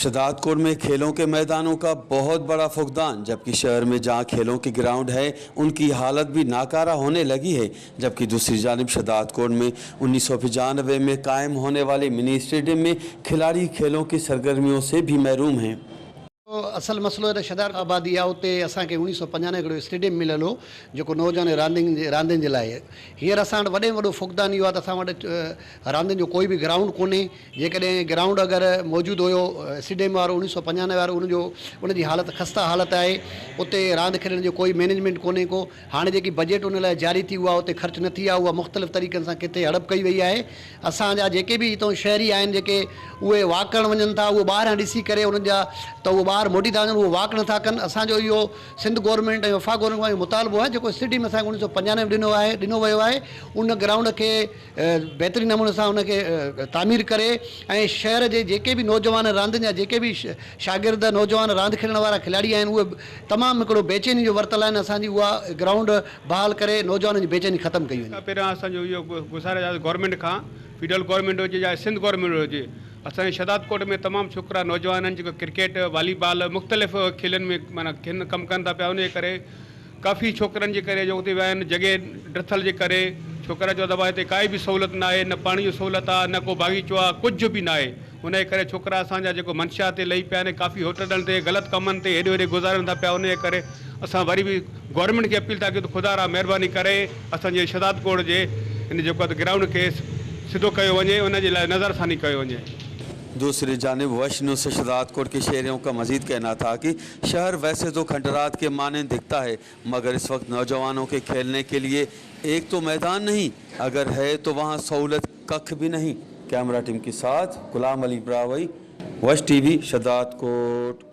शदादकोट में खेलों के मैदानों का बहुत बड़ा फुकदान, जबकि शहर में जहां खेलों की ग्राउंड है उनकी हालत भी नाकारा होने लगी है। जबकि दूसरी जानिब शदादकोट में 1995 में कायम होने वाले मिनी स्टेडियम में खिलाड़ी खेलों की सरगर्मियों से भी महरूम हैं। असल मसइलो त शदार आबादी आहे, उते असांखे 1995 हिकिड़ो स्टेडियम मिलियलु हो जेको नौजवान रांदियुनि जे लाइ। हींअर असां वटि वॾे में वॾो फुक़दान इहो आहे त असां वटि रांदियुनि जो कोई बि ग्राउंड कोन्हे। जेकॾहिं ग्राउंड अगरि मौजूदु हुयो स्टेडियम वारो 1995 वारो, उनजो उनजी हालत ख़स्ता हालत आहे। उते रांदि खेॾण जो कोई मैनेजमेंट कोन्हे को। हाणे जेकी बजट उन लाइ जारी थी उहा उते ख़र्च न थी आहे, उहा मुख़्तलिफ़ तरीक़नि सां किथे हड़प कई वई आहे। असांजा जेके बि हितां शहरी आहिनि, जेके उहे वाक करणु वञनि था, उहो ॿाहिरां ॾिसी करे उन्हनि जा त उहो ॿाहिरि मोटी था वञनि, उहो वाक नथा कनि। असांजो इहो सिंध गवर्नमेंट ऐं वफ़ाक़ गवर्नमेंट खां मुतालबो आहे, जेको स्टेडियम असांखे 1995 में ॾिनो आहे, ॾिनो वियो आहे, उन ग्राउंड खे बहितरीन नमूने सां उनखे तामीर करे ऐं शहर जे जेके बि नौजवान रांदियुनि जा जेके बि शागिर्द नौजवान रांदि खेॾण वारा खिलाड़ी आहिनि, उहे तमामु हिकिड़ो बेचैनी जो वरितल आहिनि। असांजी उहा ग्राउंड बहाल करे नौजवाननि जी बेचैनी ख़तमु कई वञे। पहिरियां असांजो इहो गुज़ारिश आहे गवर्नमेंट खां, फेडरल गवर्नमेंट हुजे या सिंध गवर्नमेंट हुजे, असांजे शहदादकोट में तमामु छोकिरा नौजवान आहिनि जेको क्रिकेट, वॉलीबॉल, मुख़्तलिफ़ खेलनि में माना कमु कनि था पिया। उन जे करे काफ़ी छोकिरनि जे करे जो उते विया आहिनि, जॻह डिथल जे करे छोकिरा चवनि था भाई हिते काई बि सहूलियत न आहे, न पाणी जी सहूलियत आहे, न को बाग़ीचो आहे, कुझु बि न आहे। उन जे करे छोकिरा असांजा जेको मंशा ते लही पिया आहिनि, काफ़ी होटलनि ते, ग़लति कमनि ते हेॾे होॾे गुज़ारनि था पिया। उन जे करे असां वरी बि गवर्नमेंट खे अपील था कयूं त ख़ुदा रा महिरबानी करे असांजे शहदादकोट जे हिन जेको आहे ग्राउंड खे सिधो कयो वञे, उन जे लाइ नज़रसानी कयो वञे। दूसरी जानिब वश न्यूज़ से शहदादकोट के शहरियों का मजीद कहना था कि शहर वैसे तो खंडरात के मानंद दिखता है, मगर इस वक्त नौजवानों के खेलने के लिए एक तो मैदान नहीं, अगर है तो वहाँ सहूलत कख भी नहीं। कैमरा टीम के साथ गुलाम अली ब्रावई, वश टीवी, शहदादकोट।